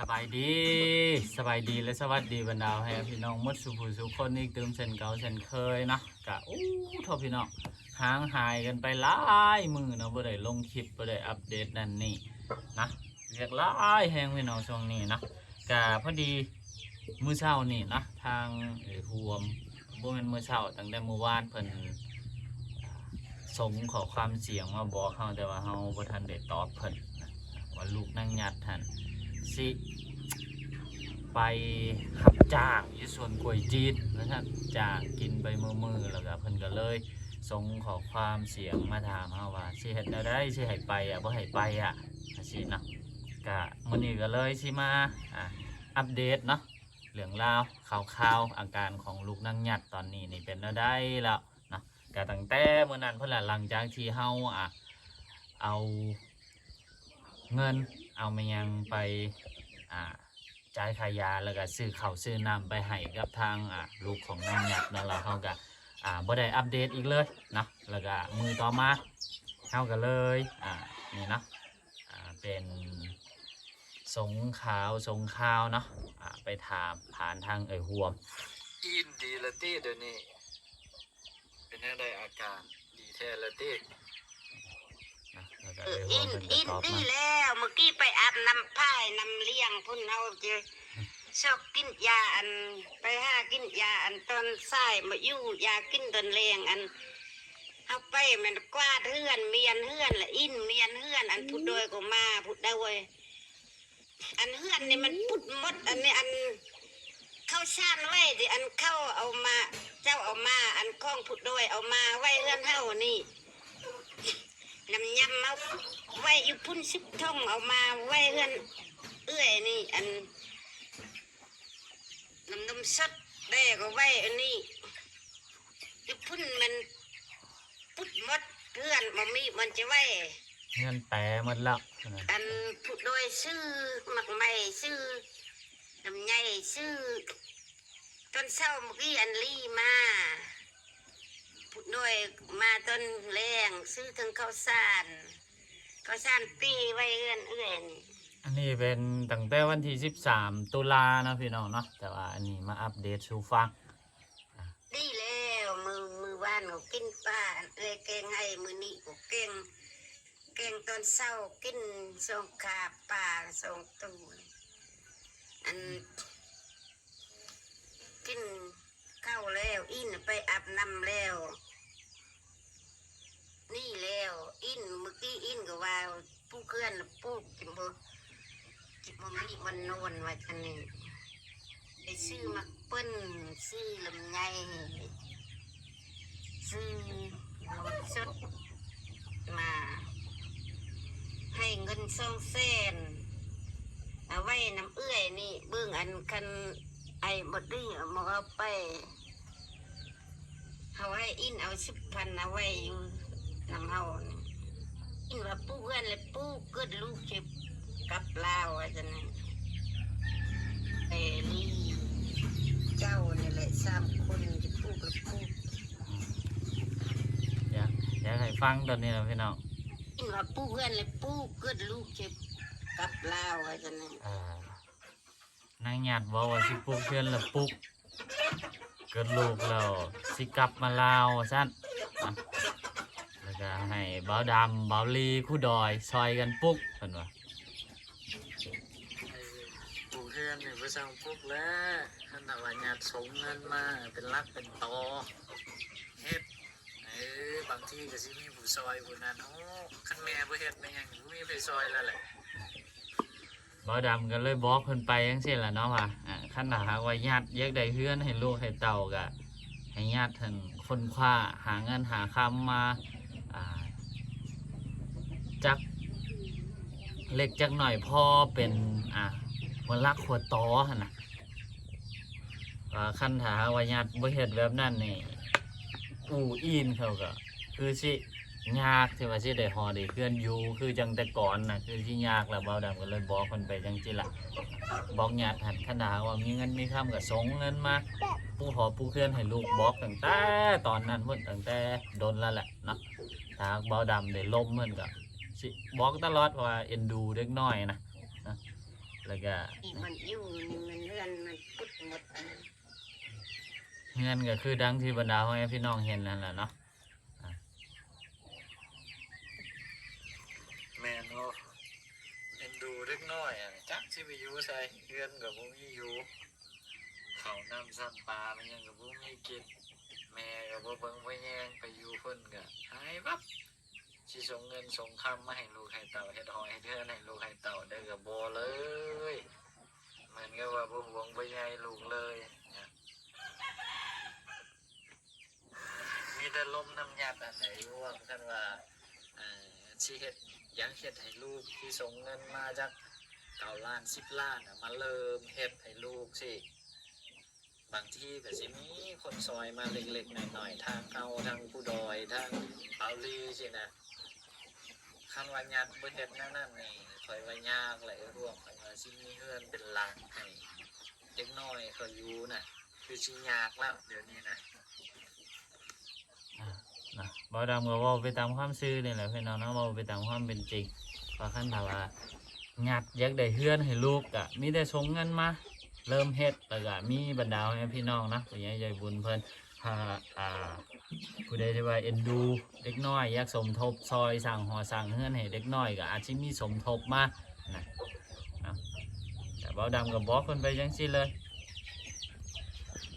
ສະບາຍດີ ສະບາຍດີ ແລະ ສະຫວັດດີບັນດາແຮງພີ່ນ້ອງໝົດສູ່ຜູ້ສູ່ຄົນອີກຕື່ມເຊັ່ນເກົ່າເຊັ່ນເຄີຍເນາະ. ກະ ໂອ້ ໂທ້ພີ່ນ້ອງ ຫ່າງຫາຍກັນໄປຫຼາຍມື້ເນາະ ບໍ່ໄດ້ລົງຄລິບ ບໍ່ໄດ້ອັບເດດນັ້ນນີ້ນະ ວຽກຫຼາຍແຮງພີ່ນ້ອງຊ່ວງນີ້ເນາະ. ກະພໍດີມື້ເຊົ້ານີ້ເນາະ ທາງເອື້ອຍຮ່ວມ ບໍ່ແມ່ນມື້ເຊົ້າ ຕັ້ງແຕ່ມື້ວານເພິ່ນ ສົ່ງຂໍ້ຄວາມສຽງມາບອກເຮົາ ແຕ່ວ່າເຮົາບໍ່ທັນໄດ້ຕອບເພິ່ນນະ ວ່າລູກນາງຫຍັດຫັ້ນຊິໄປຮັບຈ້າງຢູ່ສວນກ້ວຍຈີນວ່າຊັ້ນ ຈ້າງກິນໄປມື້ໆ ແລ້ວກະເພິ່ນກະເລີຍສົ່ງຂໍ້ຄວາມສຽງມາຖາມເຮົາວ່າ ຊິເຮັດແນວໃດ ຊິໃຫ້ໄປອະ ບໍ່ໃຫ້ໄປອະ ຈັ່ງຊີ້ເນາະ. ກະມື້ນີ້ກະເລີຍຊິມາ ອາ ອັບເດດເນາະ ເລື່ອງລາວຂ່າວໆ ອາການຂອງລູກນາງຫຍັດຕອນນີ້ນີ້ເປັນແນວໃດແລ້ວເນາະ. ກະຕັ້ງແຕ່ມື້ນັ້ນພຸ້ນລະ ຫຼັງຈາກທີ່ເຮົາ ອາ ເອົາເງິນ ເອົາແມ່ນຫຍັງໄປ ອາ ຈ່າຍຄ່າຢາ ແລ້ວກະຊື້ເຂົ້າຊື້ນ້ຳໄປໃຫ້ກັບທາງ ອາ ລູກຂອງນາງຫຍັດເນາະ ແລ້ວເຮົາກະ ອາ ບໍ່ໄດ້ອັບເດດອີກເລີຍເນາະ. ແລ້ວກະມື້ຕໍ່ມາ ເຮົາກະເລີຍ ອາ ນີ້ເນາະ ອາ ເປັນສົ່ງຂ່າວ ສົ່ງຂ່າວເນາະ ອາ ໄປຖາມຜ່ານທາງເອື້ອຍຮ່ວມ. ອີ່ນດີລະຕິດຽວນີ້ ເປັນແນວໃດອາການ ດີແທ້ລະຕິ? ນະ ແລ້ວກະ ເອີ ເອື້ອຍຮ່ວມເພິ່ນກະຕອບມາ ອີ່ນ ອີ່ນດີແລ້ວ ມື້ກີ້ໄປອາບນ້ຳພາຍນ້ຳລ້ຽງພຸ້ນ ເຮົາຈະຊອກກິນຢາ ອັນ ໄປຫາກິນຢາ ອັນ ຕອນສາຍ ມາຢູ່ຢາກິນຕອນແລງ ອັນ ເຮົາໄປແມ່ນກວາດເຮືອນ ມ້ຽນເຮືອນ ລະອີ່ນມ້ຽນເຮືອນ ອັນ ຜູ້ໂດຍກໍມາ ຜູ້ໂດຍ ອັນເຮືອນນີ້ມັນປຸດໝົດ ອັນນີ້ ອັນເຂົ້າສານໄວ້ທີ່ ອັນເຂົາເອົາມາ ເຈົ້າເອົາມາ ອັນຂອງຜູ້ໂດຍເອົາມາໄວ້ເຮືອນເຮົານີ້ ນ້ຳຍຳເອົາໄວ້ຢູ່ພຸ້ນສິບຖົງ ເອົາມາໄວ້ເຮືອນເອື້ອຍນີ້ ອັນ ນ້ຳນົມສົດແດ່ກໍໄວ້ອັນນີ້ ຢູ່ພຸ້ນມັນປຸດໝົດ ເຮືອນບໍ່ມີບ່ອນຈະໄວ້ ເຮືອນແປໝົດແລ້ວ. ອັນຜູ້ໂດຍຊື້ໝາກໄມ້ ຊື້ລຳໄຍ ຊື້ ຕອນເຊົ້າມື້ກີ້ອັນລີມາ ຜູ້ໂດຍມາຕອນແລງ ຊື້ເຖິງເຂົ້າສານ ເຂົ້າສານປີ້ໄວ້ເຮືອນເອື້ອຍນີ້. ອັນນີ້ເປັນຕັ້ງແຕ່ວັນທີສິບສາມຕຸລາເນາະ ພີ່ນ້ອງເນາະ ແຕ່ວ່າອັນນີ້ມາອັບເດດສູ່ຟັງ. ດີແລ້ວ ມື້ ມື້ວານກໍກິນປາ ເອື້ອຍແກງໃຫ້ ມື້ນີ້ກໍແກງ ແກງຕອນເຊົ້າ ກິນສອງຂາປາສອງໂຕ ອັນ ກິນເຂົ້າແລ້ວ ອີ່ນໄປອາບນ້ຳແລ້ວ ນີ້ແລ້ວ ອີ່ນ ມື້ກີ້ອີ່ນກໍວ່າ ປູກເຮືອນປູກ ກິນບໍ່ ກິນບໍ່ມີບ່ອນນອນ ວ່າຊັ້ນນີ້ ໄປຊື້ໝາກເປີ້ນ ຊື້ລຳໄຍ ຊື້ນົມສົດມາ ໃຫ້ເງິນສອງແສນ ເອົາໄວ້ນຳເອື້ອຍນີ້ ເບິ່ງ ອັນ ຄັນໄອບໍ່ດີເອົາມາເອົາໄປ ເຮົາໃຫ້ອິນເອົາສິບພັນ ເອົາໄວ້ຢູ່ນຳເຮົານີ້ ອິນວ່າປູກເຮືອນແລ້ວປູກ ເກີດລູກຊິກັບລາວ ວ່າຊັ້ນນະ ແຕ່ລີເຈົ້ານີ້ແຫຼະ ສາມຄົນຊິປູກແລ້ວປູກ. ອືມ ຢາກ ຢາກໃຫ້ຟັງຕອນນີ້ລະພີ່ນ້ອງ ອິນວ່າປູກເຮືອນແລ້ວປູກ ເກີດລູກຊິກັບລາວ ວ່າຊັ້ນນະ ອ່າ ນາງຍາດເວົ້າວ່າຊິປຸກເຮືອນລະປຸກ ເກີດລູກແລ້ວຊິກັບມາລາວວ່າຊັ້ນ ແລ້ວກະໃຫ້ບ່າວດຳ ບ່າວລີ ຄູດອຍ ຊ່ອຍກັນປຸກ ເພິ່ນວ່າ ປຸກເຮືອນນີ້ບໍ່ຊ່າງປຸກແລ້ວ ຄັນຖ້າວ່າຍາດສົ່ງເງິນມາເປັນຫຼັກເປັນຕໍເຮັດ ເອີ ບາງທີກະຊິມີຜູ້ຊ່ອຍຜູ້ນັ້ນ ໂອ້ ຄັນແມ່ບໍ່ເຮັດແມ່ຫຍັງ ບໍ່ມີໃຜຊ່ອຍແລ້ວແຫຼະ. ບ່າວດຳກໍເລີຍບອກເພິ່ນໄປຈັ່ງຊີ້ລະເນາະວ່າ ອາ ຄັນຖ້າຫາກວ່າຍາດຢາກໄດ້ເຮືອນໃຫ້ລູກໃຫ້ເຕົ້າ ກໍໃຫ້ຍາດຫັ້ນຄົ້ນຄວ້າຫາເງິນຫາຄຳມາ ອາ ຈັກເລັກຈັກໜ້ອຍ ພໍເປັນ ອາ ຫົວຫຼັກຫົວຕໍຫັ້ນນະ. ວ່າຄັນຖ້າຫາກວ່າຍາດບໍ່ເຮັດແບບນັ້ນນີ້ ອູ່ອີ່ນເຂົາກໍຄືຊິຍາກທີ່ວ່າຊິໄດ້ຫໍໄດ້ເຮືອນຢູ່ຄືຈັ່ງແຕ່ກ່ອນນະ ຄືຊິຍາກລະ. ບ່າວດຳກໍເລີຍບອກເພິ່ນໄປຈັ່ງຊີ້ລະ ບອກຍາດຫັ້ນ ຄັນຖ້າຫາກວ່າມີເງິນມີຄຳກໍສົ່ງເງິນມາປູກຫໍປູກເຮືອນໃຫ້ລູກ ບອກຕັ້ງແຕ່ຕອນນັ້ນພຸ້ນ ຕັ້ງແຕ່ດົນລະແຫຼະເນາະ. ຖ້າຫາກບ່າວດຳໄດ້ລົມເພິ່ນກໍຊິບອກຕະຫຼອດ ເພາະວ່າເອັນດູເດັກນ້ອຍນະ ນະ. ແລ້ວກະ ນີ້ມັນຢູ່ ນີ້ມັນເຮືອນມັນປຸດໝົດ. ເຮືອນກໍຄືດັ່ງທີ່ບັນດາພໍ່ແມ່ພີ່ນ້ອງເຫັນນັ້ນແຫຼະເນາະ. ແມ່ນບໍ່? ເອັນດູເດັກນ້ອຍ ຈັກຊິໄປຢູ່ໃສ ເຮືອນກໍບໍ່ມີຢູ່ ເຂົ້ານ້ຳຊ້ຳປາມັນຍັງກໍບໍ່ມີກິນ ແມ່ກໍບໍ່ເບິ່ງບໍ່ແຍງ ໄປຢູ່ເພິ່ນກໍຫາຍວັບ. ຊິສົ່ງເງິນສົ່ງຄຳມາໃຫ້ລູກໃຫ້ເຕົ້າ ເຮັດຫໍເຮັດເຮືອນໃຫ້ລູກໃຫ້ເຕົ້າໄດ້ກໍບໍ່ເລີຍ ເໝືອນກັບວ່າບໍ່ຫ່ວງບໍ່ໃຍລູກເລີຍ. ມີແຕ່ລົມນຳຍາດອັນໃດຢູ່ ວ່າຄັນວ່າ ເອີ ຊິເຮັດ ຢາກເຮັດໃຫ້ລູກ ຊິສົ່ງເງິນມາຈັກເກົ້າລ້ານສິບລ້ານ ມາເລີ່ມເຮັດໃຫ້ລູກຊິ ບາງທີກໍຊິມີຄົນຊ່ອຍມາເລັກໆນ້ອຍໆ ທາງເຮົາ ທາງຜູ້ດອຍ ທາງເບົາຫຼີຊີ້ນະ. ຄັນວ່າຍາດບໍ່ເຮັດແນວນັ້ນນີ້ ຂ້ອຍວ່າຍາກແຫຼະ ເອື້ອຍພວກ ຄັນວ່າຊິມີເຮືອນເປັນຫຼັງໃຫ້ເດັກນ້ອຍເຂົາຢູ່ນະ ຄືຊິຍາກແລ້ວດຽວນີ້ນະ. ນະ ບ່າວດຳກໍເວົ້າໄປຕາມຄວາມຊື່ນີ້ແຫຼະພີ່ນ້ອງເນາະ ເວົ້າໄປຕາມຄວາມເປັນຈິງ ວ່າຄັນຖ້າວ່າຍາດຢາກໄດ້ເຮືອນໃຫ້ລູກ ກະມີແຕ່ສົ່ງເງິນມາເລີ່ມເຮັດ ແລ້ວກະມີບັນດາພໍ່ແມ່ພີ່ນ້ອງເນາະ ຜູ້ໃຫຍ່ໃຈບຸນເພິ່ນ ຖ້າ ອ່າ ຜູ້ໃດທີ່ວ່າເອັນດູເດັກນ້ອຍ ຢາກສົມທົບຊ່ອຍສ້າງຫໍສ້າງເຮືອນໃຫ້ເດັກນ້ອຍ ກໍອາດຊິມີສົມທົບມານະ ເນາະ. ແຕ່ບ່າວດຳກໍບອກເພິ່ນໄປຈັ່ງຊີ້ເລີຍ.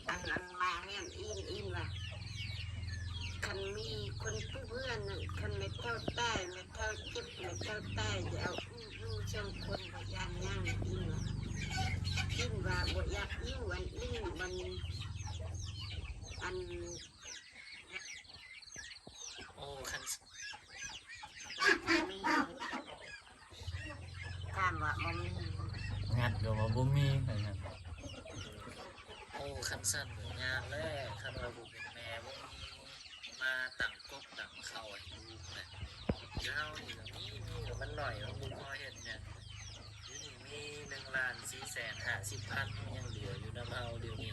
ອັນ ອັນມາເຮືອນອີ່ນ ອີ່ນວ່າ ຄັນມີຄົນປູເຮືອນນັ້ນ ຄັນແມ່ເຖົ້າຕາຍ ແມ່ເຖົ້າເຈັບ ແມ່ເຖົ້າຕາຍ ຈະເອົາອີ່ນຢູ່ສອງຄົນ ບໍ່ຢ້ານຫຍັງ ອີ່ນວ່າ ອີ່ນວ່າບໍ່ຢາກຢູ່ອັນອື່ນ ມັນ ອັນ ໂອ້ ຄັນ ມີ ຖາມວ່າບໍ່ມີ ຍາດກໍວ່າບໍ່ມີ ວ່າຊັ້ນ. ໂອ້ ຄັນຊັ້ນກໍຍາກແລ້ວ ຄັນວ່າຜູ້ເປັນແມ່ບໍ່ມີມາຕັ້ງກົກຕັ້ງເຄົ້າໃຫ້ລູກນະ. ຢູ່ເຮົານີ້ກໍມີ ມີກໍມັນໜ້ອຍ ມັນບໍ່ພໍເຮັດຫຍັງ. ຢູ່ນີ້ມີໜຶ່ງລ້ານສີ່ແສນຫ້າສິບພັນ ຍັງເຫຼືອຢູ່ນຳເຮົາດຽວນີ້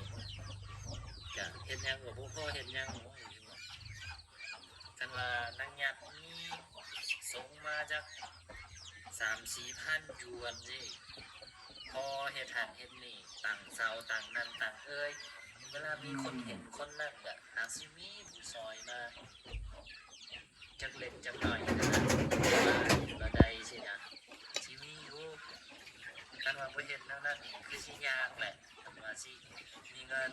ກະເຮັດຫຍັງກໍບໍ່ພໍເຮັດຫຍັງ. ຄັນວ່ານາງຍາດມີສົ່ງມາຈັກສາມສີ່ພັນຢວນນີ້ ພໍເຮັດຫັ້ນເຮັດນີ້ ຕັ້ງເສົາຕັ້ງນັ້ນຕັ້ງເອີຍ ເວລາມີຄົນເຫັນຄົນນັ້ນກະຫາກຊິມີຜູ້ຊ່ອຍມາ ຈັກເລັກຈັກໜ້ອຍກໍໄດ້ ຊິມີຢູ່. ຄັນວ່າບໍ່ເຮັດແນວນັ້ນນີ້ ຄືຊິຍາກແຫຼະ ຄັນວ່າຊິມີເງິນ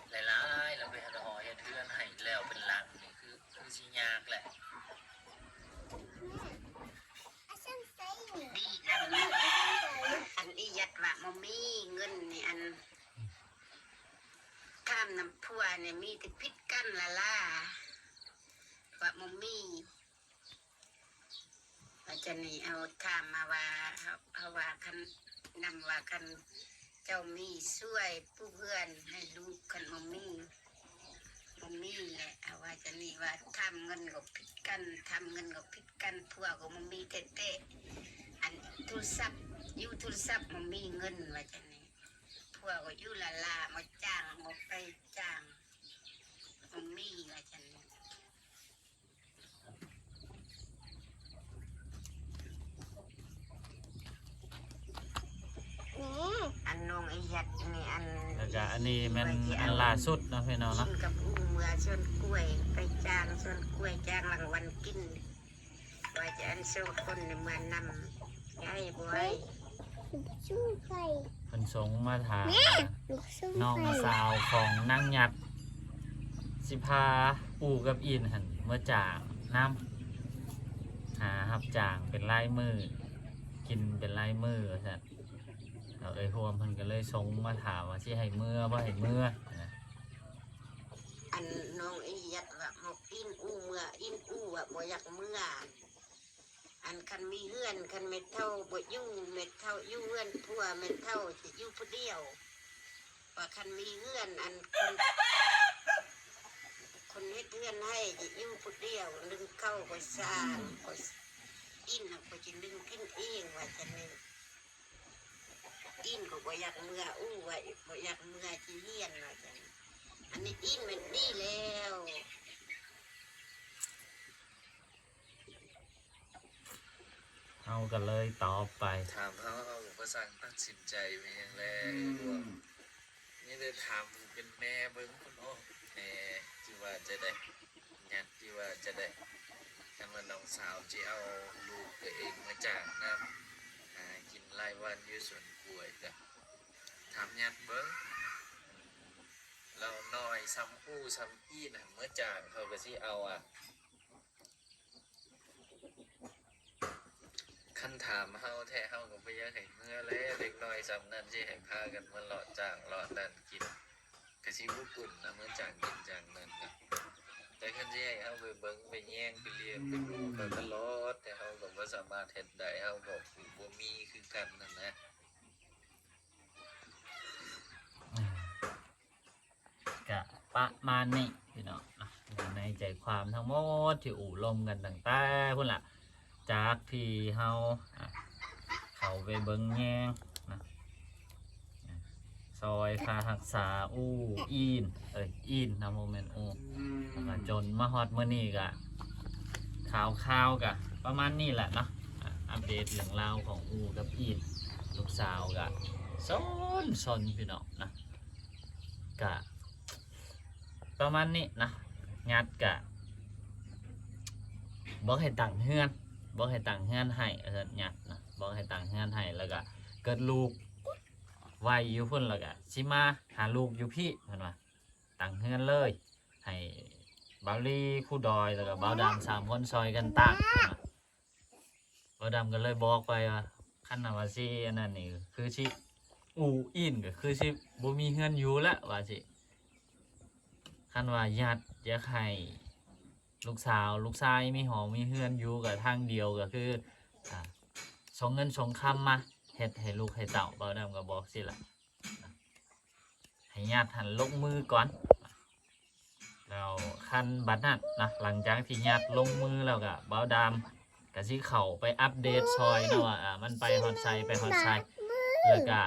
ຫຼາຍໆ ແລ້ວໄປເຮັດຫໍເຮັດເຮືອນໃຫ້ແລ້ວເປັນຫຼັງນີ້ ຄື ຄືຊິຍາກແຫຼະ. ດີອັນ ອັນອີ່ຍັດວ່າບໍ່ມີເງິນນີ້ ອັນ ຖາມນຳຜົວນີ້ ມີແຕ່ຜິດກັນລະລາ ວ່າບໍ່ມີ. ອາຈານນີ້ເຮົາຖາມມາວ່າ ເຮົາ ເຮົາວ່າຄັນ ນຳວ່າຄັນເຈົ້າມີຊ່ວຍປູເຮືອນໃຫ້ລູກ ຄັນບໍ່ມີ ບໍ່ມີແຫຼະ. ເຮົາວ່າຈານນີ້ວ່າຖາມເງິນກໍຜິດກັນ ຖາມເງິນກໍຜິດກັນ ຜົວກໍບໍ່ມີແທ້ໆ ອັນໂທລະສັບ ຢູ່ໂທລະສັບບໍ່ມີເງິນ ວ່າຈານນີ້ ຜົວກໍຢູ່ລະລາ ມາຈ້າງ ມາໄປຈ້າງ ບໍ່ມີ ວ່າຈານນີ້. ອັນນ້ອງອີ່ຍັດນີ້ ອັນ ແລ້ວກະອັນນີ້ແມ່ນອັນລ່າສຸດເນາະ ພີ່ນ້ອງເນາະ ກິນກັບອູ່ເມືອສວນກ້ວຍ ໄປຈ້າງສວນກ້ວຍ ຈ້າງລາງວັນກິນ ວ່າຈະອັນສອງຄົນນີ້ເມືອນຳ ໃຫ້ບໍ່ໃຫ້ ເພິ່ນສົ່ງມາຖາມ ແມ່ ນ້ອງສາວຂອງນາງຍັດ ຊິພາອູ່ກັບອີ່ນຫັ້ນເມືອຈ້າງນຳ ຫາຮັບຈ້າງເປັນລາຍມື້ ກິນເປັນລາຍມື້ວ່າຊັ້ນ. ແລ້ວເອື້ອຍຮ່ວມເພິ່ນກໍເລີຍສົ່ງມາຖາມວ່າຊິໃຫ້ເມືອບໍ່ໃຫ້ເມືອນະ. ອັນນ້ອງອີ່ຍັດວ່າ ໝົກອີ່ນອູ່ເມືອ ອີ່ນອູ່ວ່າບໍ່ຢາກເມືອ. ອັນຄັນມີເຮືອນ ຄັນແມ່ເຖົ້າບໍ່ຢູ່ ແມ່ເຖົ້າຢູ່ເຮືອນຜົວ ແມ່ເຖົ້າຈະຢູ່ຜູ້ດຽວ ວ່າຄັນມີເຮືອນ ອັນຄົນ ຄົນເຮັດເຮືອນໃຫ້ຈະຢູ່ຜູ້ດຽວ ໜຶ້ງເຂົ້າກໍຊ່າງ ກໍ ອີ່ນກໍຈະໜຶ້ງກິນເອງ ວ່າຊັ້ນນີ້. ອີ່ນກໍບໍ່ຢາກເມືອ ອູ່ວ່າບໍ່ຢາກເມືອ ຊິຮຽນ ວ່າຊັ້ນ. ອັນນີ້ອີ່ນແມ່ນດີແລ້ວ. ເຮົາກໍເລີຍຕອບໄປ ຖາມເຮົາ ເຮົາກໍບໍ່ ບໍ່ຊ່າງຕັດສິນໃຈແມ່ນຫຍັງແລ ອືມ ພວກ ມີແຕ່ຖາມຜູ້ເປັນແມ່ເບິ່ງພຸ້ນ ໂອ້ ແມ່ຊິວ່າຈັ່ງໃດ ຍາດຊິວ່າຈັ່ງໃດ ຄັນວ່ານ້ອງສາວຊິເອົາລູກຕົວເອງມາຈ້າງນຳ ຫາກິນລາຍວັນຢູ່ສວນກ້ວຍ ກະຖາມຍາດເບິ່ງ ລາວນ້ອຍສ່ຳອູ່ສ່ຳອີ່ນຫັ້ນ ມາຈ້າງເຂົາກະຊິເອົາອະ. ຄັນຖາມເຮົາແທ້ ເຮົາກໍບໍ່ຢາກໃຫ້ເມືອແຫຼະ ເດັກນ້ອຍສ່ຳນັ້ນ ຊິໃຫ້ພາກັນມາເລາະຈ້າງເລາະນັ້ນກິນ ກໍຊິບໍ່ກຸ້ນນະ ເມືອຈ້າງກິນຈ້າງນັ້ນນະ. ແຕ່ຄັນຊິໃຫ້ເຮົາໄປເບິ່ງໄປແຍງໄປລ້ຽງໄປດູເຂົາຕະຫຼອດ ແຕ່ເຮົາກໍບໍ່ສາມາດເຮັດໄດ້ ເຮົາກໍຜູ້ບໍ່ມີຄືກັນຫັ້ນນະ. ກະປະມານນີ້ພີ່ນ້ອງເນາະ ໃນໃຈຄວາມທັງໝົດທີ່ອູ່ລົມກັນຕັ້ງແຕ່ພຸ້ນລະ ຈາກທີ່ເຮົາ ອາ ເຂົ້າໄປເບິ່ງແຍງນະ ອາ ຊອຍຄ່າຮັກສາອູ່ ອີ່ນ ເອີຍ ອີ່ນນະ ບໍ່ແມ່ນອູ່ ອືມ ແລ້ວກະຈົນມາຮອດມື້ນີ້ກະ ຂ່າວໆ ກະປະມານນີ້ແຫຼະເນາະ ອາ ອັບເດດເລື່ອງລາວຂອງອູ່ກັບອີ່ນ ລູກສາວກະຊົນໆ ພີ່ນ້ອງນະ. ກະປະມານນີ້ນະ ຍາດກະບອກໃຫ້ຕັ້ງເຮືອນ ບອກໃຫ້ຕັ້ງເຮືອນໃຫ້ ວ່າຊັ້ນ ຍາດນະ ບອກໃຫ້ຕັ້ງເຮືອນໃຫ້ ແລ້ວກະເກີດລູກໄວຢູ່ພຸ້ນ ແລ້ວກະຊິມາຫາລູກຢູ່ພີ້ ເພິ່ນວ່າ ຕັ້ງເຮືອນເລີຍ ໃຫ້ບ່າວລີ ຄູດອຍ ແລ້ວກະບ່າວດຳ ສາມຄົນຊ່ອຍກັນຕັ້ງ ເພິ່ນວ່າ. ບ່າວດຳກໍເລີຍບອກໄປວ່າ ຄັນວ່າຊິອັນນັ້ນນີ້ ຄືຊິອູ່ອີ່ນກໍຄືຊິບໍ່ມີເຮືອນຢູ່ລະວ່າຊິ ຄັນວ່າຍາດຢາກໃຫ້ລູກສາວລູກຊາຍມີຫໍມີເຮືອນຢູ່ ກໍທາງດຽວກໍຄື ອາ ສົ່ງເງິນສົ່ງຄຳມາເຮັດໃຫ້ລູກໃຫ້ເຕົ້າ ບ່າວດຳກໍບອກຊີ້ລະ. ໃຫ້ຍາດຫັ້ນລົງມືກ່ອນ ແລ້ວຄັນບັດນັ້ນນະ ຫຼັງຈາກທີ່ຍາດລົງມືແລ້ວກະ ບ່າວດຳກະຊິເຂົ້າໄປອັບເດດຊ່ອຍເນາະວ່າ ອາ ມັນໄປຮອດໃສ ໄປຮອດໃສ ແລ້ວກະ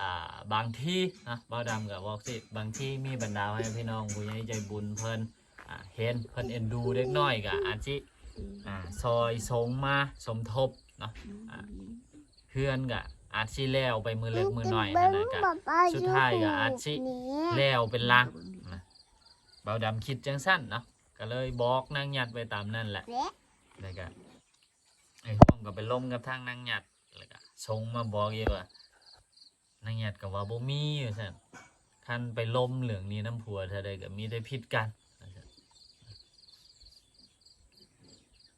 ອາ ບາງທີນະ ບ່າວດຳກະບອກຊິ ບາງທີມີບັນດາພໍ່ແມ່ພີ່ນ້ອງຜູ້ໃຫຍ່ໃຈບຸນເພິ່ນ ອາ ເຫັນເພິ່ນເອັນດູເດັກນ້ອຍກະອາດຊິ ອາ ຊ່ອຍສົ່ງມາສົມທົບເນາະ ອາ ເຮືອນກະອາດຊິແລ້ວໄປມື້ເລັກມື້ນ້ອຍຫັ້ນນະ ກະສຸດທ້າຍກະອາດຊິແລ້ວເປັນຫຼັງນະ ບ່າວດຳຄິດຈັ່ງຊັ້ນເນາະ ກະເລີຍບອກນາງຍາດໄປຕາມນັ້ນແຫຼະ ແລ້ວກະໄອ້ຮ່ວມກໍໄປລົມກັບທາງນາງຍາດ ແລ້ວກະສົ່ງມາບອກອີກວ່າ ນາງຍາດກໍວ່າບໍ່ມີວ່າຊັ້ນ ຄັນໄປລົມເລື່ອງນີ້ນຳຜົວເທື່ອໃດກໍມີແຕ່ຜິດກັນວ່າຊັ້ນ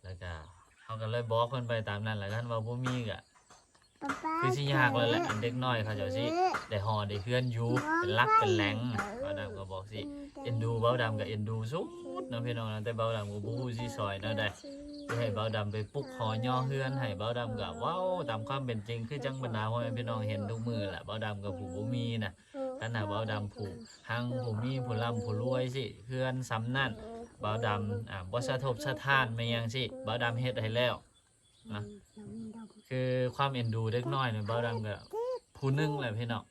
ແລ້ວກະເຮົາກໍເລີຍບອກເພິ່ນໄປຕາມນັ້ນແຫຼະ ຄັນວ່າບໍ່ມີກໍຄືຊິຍາກແລ້ວແຫຼະ ອັນເດັກນ້ອຍເຂົາເຈົ້າຊິໄດ້ຫໍໄດ້ເຮືອນຢູ່ເປັນຫຼັກເປັນແຫຼ່ງ ບ່າວດຳກໍບອກຊິ ເອັນດູ ບ່າວດຳກໍເອັນດູສຸດເນາະພີ່ນ້ອງເນາະ ແຕ່ບ່າວດຳກໍບໍ່ຮູ້ຊິຊ່ອຍແນວໃດ ຊິໃຫ້ບ່າວດຳໄປປຸກຫໍຍໍເຮືອນໃຫ້ ບ່າວດຳກໍເວົ້າຕາມຄວາມເປັນຈິງ ຄືຈັ່ງບັນດາພໍ່ແມ່ພີ່ນ້ອງເຫັນທຸກມື້ແຫຼະ ບ່າວດຳກໍຜູ້ບໍ່ມີນະ ຄັນຫາກບ່າວດຳຜູ້ຮັ່ງຜູ້ມີຜູ້ລ່ຳຜູ້ລວຍຊິ ເຮືອນສ່ຳນັ້ນ ບ່າວດຳ ອາ ບໍ່ສະທົບສະທ້ານແມ່ນຫຍັງຊິ ບ່າວດຳເຮັດໃຫ້ແລ້ວນະ ຄືຄວາມເອັນດູເດັກນ້ອຍນີ້ ບ່າວດຳກໍຜູ້ໜຶ່ງແຫຼະພີ່ນ້ອງ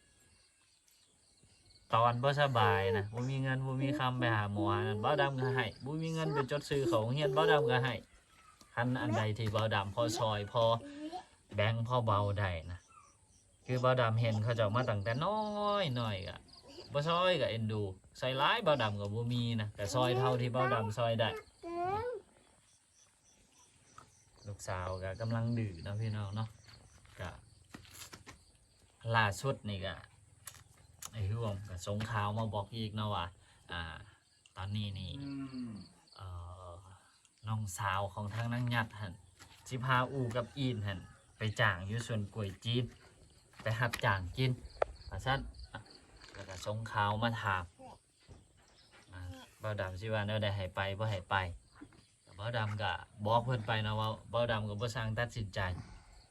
ຕອນບໍ່ສະບາຍນະ ບໍ່ມີເງິນບໍ່ມີຄຳໄປຫາໝໍຫານັ້ນ ບ່າວດຳກໍໃຫ້ ບໍ່ມີເງິນໄປຈົດຊື່ເຂົ້າໂຮງຮຽນ ບ່າວດຳກໍໃຫ້ ຄັນອັນໃດທີ່ບ່າວດຳພໍຊ່ອຍ ພໍແບ່ງ ພໍເບົາໄດ້ນະ ຄືບ່າວດຳເຫັນເຂົາເຈົ້າມາຕັ້ງແຕ່ນ້ອຍໆ ກໍບໍ່ຊ່ອຍກໍເອັນດູ ໃສ່ຫຼາຍບ່າວດຳກໍບໍ່ມີນະ ກໍຊ່ອຍເທົ່າທີ່ບ່າວດຳຊ່ອຍໄດ້. ລູກສາວກໍກຳລັງດື້ເນາະພີ່ນ້ອງເນາະ ກໍລ່າສຸດນີ້ກໍໄອ້ຮ່ວມກໍສົ່ງຂ່າວມາບອກອີກເນາະວ່າ ອ່າ ຕອນນີ້ນີ້ ອືມ ເອີ ນ້ອງສາວຂອງທາງນາງຍາດຫັ້ນ ຊິພາອູ່ກັບອີ່ນຫັ້ນໄປຈ້າງຢູ່ສວນກ້ວຍຈີນ ໄປຮັບຈ້າງກິນວ່າຊັ້ນ ແລ້ວກໍສົ່ງຂ່າວມາຖາມ ອ່າ ບ່າວດຳຊິວ່າແນວໃດ ໃຫ້ໄປບໍ່ໃຫ້ໄປ ບ່າວດຳກະບອກເພິ່ນໄປເນາະ ວ່າບ່າວດຳກໍບໍ່ຊ່າງຕັດສິນໃຈ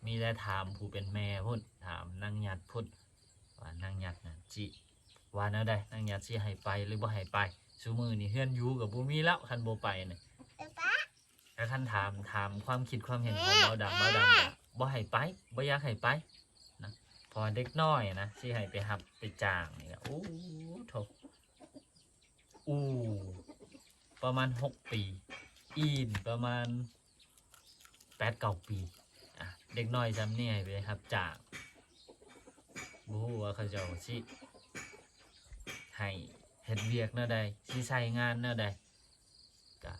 ມີແຕ່ຖາມຜູ້ເປັນແມ່ພຸ້ນ ຖາມນາງຍາດພຸ້ນ ວ່ານາງຍາດນັ້ນຊິວ່າແນວໃດ ນາງຍາດຊິໃຫ້ໄປຫຼືບໍ່ໃຫ້ໄປ ຊຸມື້ນີ້ເຮືອນຢູ່ກໍບໍ່ມີແລ້ວ ຄັນບໍ່ໄປນີ້ ແຕ່ຄັນຖາມ ຖາມຄວາມຄິດຄວາມເຫັນຂອງບ່າວດຳ ບ່າວດຳກໍບໍ່ໃຫ້ໄປ ບໍ່ຢາກໃຫ້ໄປນະ ເພາະວ່າເດັກນ້ອຍນະ ຊິໃຫ້ໄປຮັບໄປຈ້າງນີ້ກໍ ໂອ້ໂທ້ ອູ່ປະມານຫົກປີ ອີ່ນປະມານແປດເກົ້າປີ ອ່ະ ເດັກນ້ອຍຊ່ຳນີ້ໃຫ້ໄປຮັບຈ້າງ ບໍ່ຮູ້ວ່າເຂົາເຈົ້າຊິໃຫ້ເຮັດວຽກແນວໃດ ຊິໃຊ້ງານແນວໃດ ກະ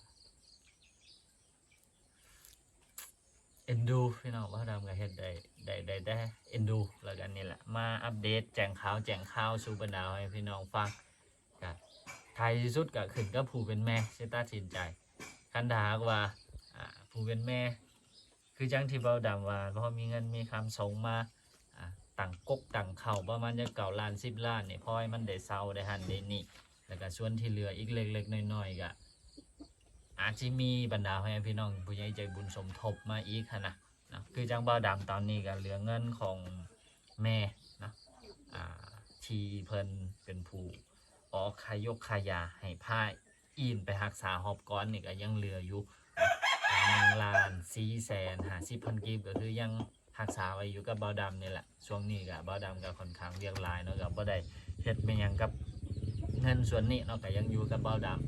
ເອັນດູພີ່ນ້ອງ. ບ່າວດຳກະເຮັດໄດ້ ໄດ້ ໄດ້ແຕ່ເອັນດູ ແລ້ວກະນີ້ແຫຼະ ມາອັບເດດແຈ້ງຂ່າວ ແຈ້ງຂ່າວສູ່ບັນດາໃຫ້ພີ່ນ້ອງຟັງ. ກະທ້າຍທີ່ສຸດກະຂຶ້ນກັບຜູ້ເປັນແມ່ຊິຕັດສິນໃຈ. ຄັນຖ້າຫາກວ່າ ອ່າ ຜູ້ເປັນແມ່ ຄືຈັ່ງທີ່ບ່າວດຳວ່າ ພໍມີເງິນມີຄຳສົ່ງມາ ອ່າ ຕັ້ງກົກຕັ້ງເຄົ້າປະມານຈັກເກົ້າລ້ານສິບລ້ານນີ້ ພໍໃຫ້ມັນໄດ້ເຊົ່າໄດ້ຫັ້ນໄດ້ນີ້ ແລ້ວກະສ່ວນທີ່ເຫຼືອອີກເລັກໆນ້ອຍໆ ກະອາດຊິມີບັນດາພໍ່ແມ່ພີ່ນ້ອງຜູ້ໃຫຍ່ໃຈບຸນສົມທົບມາອີກຫັ້ນນະເນາະ. ຄືຈັ່ງບ່າວດຳຕອນນີ້ກະເຫຼືອເງິນຂອງແມ່ເນາະ ອ່າ ທີ່ເພິ່ນເປັນຜູ້ອອກຄ່າຢົກຄ່າຢາໃຫ້ພາ ອີ່ນໄປຮັກສາຮອບກ່ອນນີ້ກະຍັງເຫຼືອຢູ່ ໜຶ່ງລ້ານສີ່ແສນຫ້າສິບພັນກີບ ກະຄືຍັງຮັກສາໄວ້ຢູ່ກັບບ່າວດຳນີ້ແຫຼະ. ຊ່ວງນີ້ກະບ່າວດຳກະຂ້ອນຂ້າງວຽກຫຼາຍເນາະ ກະບໍ່ໄດ້ເຮັດແມ່ນຫຍັງກັບເງິນສ່ວນນີ້ເນາະ ກະຍັງຢູ່ກັບບ່າວດຳ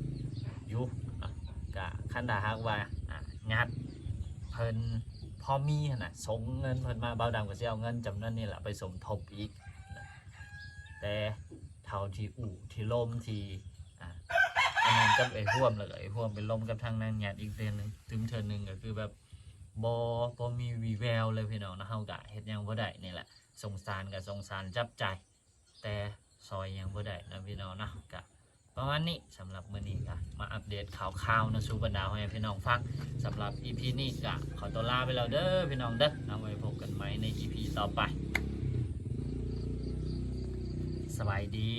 ຢູ່ເນາະ. ກະຄັນຖ້າຫາກວ່າ ອ່າ ຍາດເພິ່ນພໍມີຫັ້ນນະ ສົ່ງເງິນເພິ່ນມາ ບ່າວດຳກະຊິເອົາເງິນຈຳນວນນີ້ແຫຼະໄປສົມທົບອີກນະ. ແຕ່ເທົ່າທີ່ອູ່ທີ່ລົມທີ່ ອ່າ ອັນນັ້ນກັບໄອ້ຮ່ວມ ແລ້ວກະໄອ້ຮ່ວມໄປລົມກັບທາງນາງຍາດອີກເທື່ອໜຶ່ງ ຕື່ມເທື່ອໜຶ່ງ ກະຄືແບບບໍ່ ບໍ່ມີວີ່ແວວເລີຍພີ່ນ້ອງເນາະ. ເຮົາກະເຮັດຫຍັງບໍ່ໄດ້ນີ້ແຫຼະ ສົງສານກະສົງສານຈັບໃຈ ແຕ່ຊ່ອຍຫຍັງບໍ່ໄດ້ນະພີ່ນ້ອງເນາະ. ກະປະມານນີ້ ສຳລັບມື້ນີ້ກະມາອັບເດດຂ່າວໆນຳສູ່ບັນດາພໍ່ແມ່ພີ່ນ້ອງຟັງ. ສຳລັບອີພີນີ້ກະຂໍຕົວລາໄປແລ້ວເດີພີ່ນ້ອງເດີ ເອົາໄວ້ພົບກັນໃໝ່ໃນອີພີຕໍ່ໄປ. ສະບາຍດີ.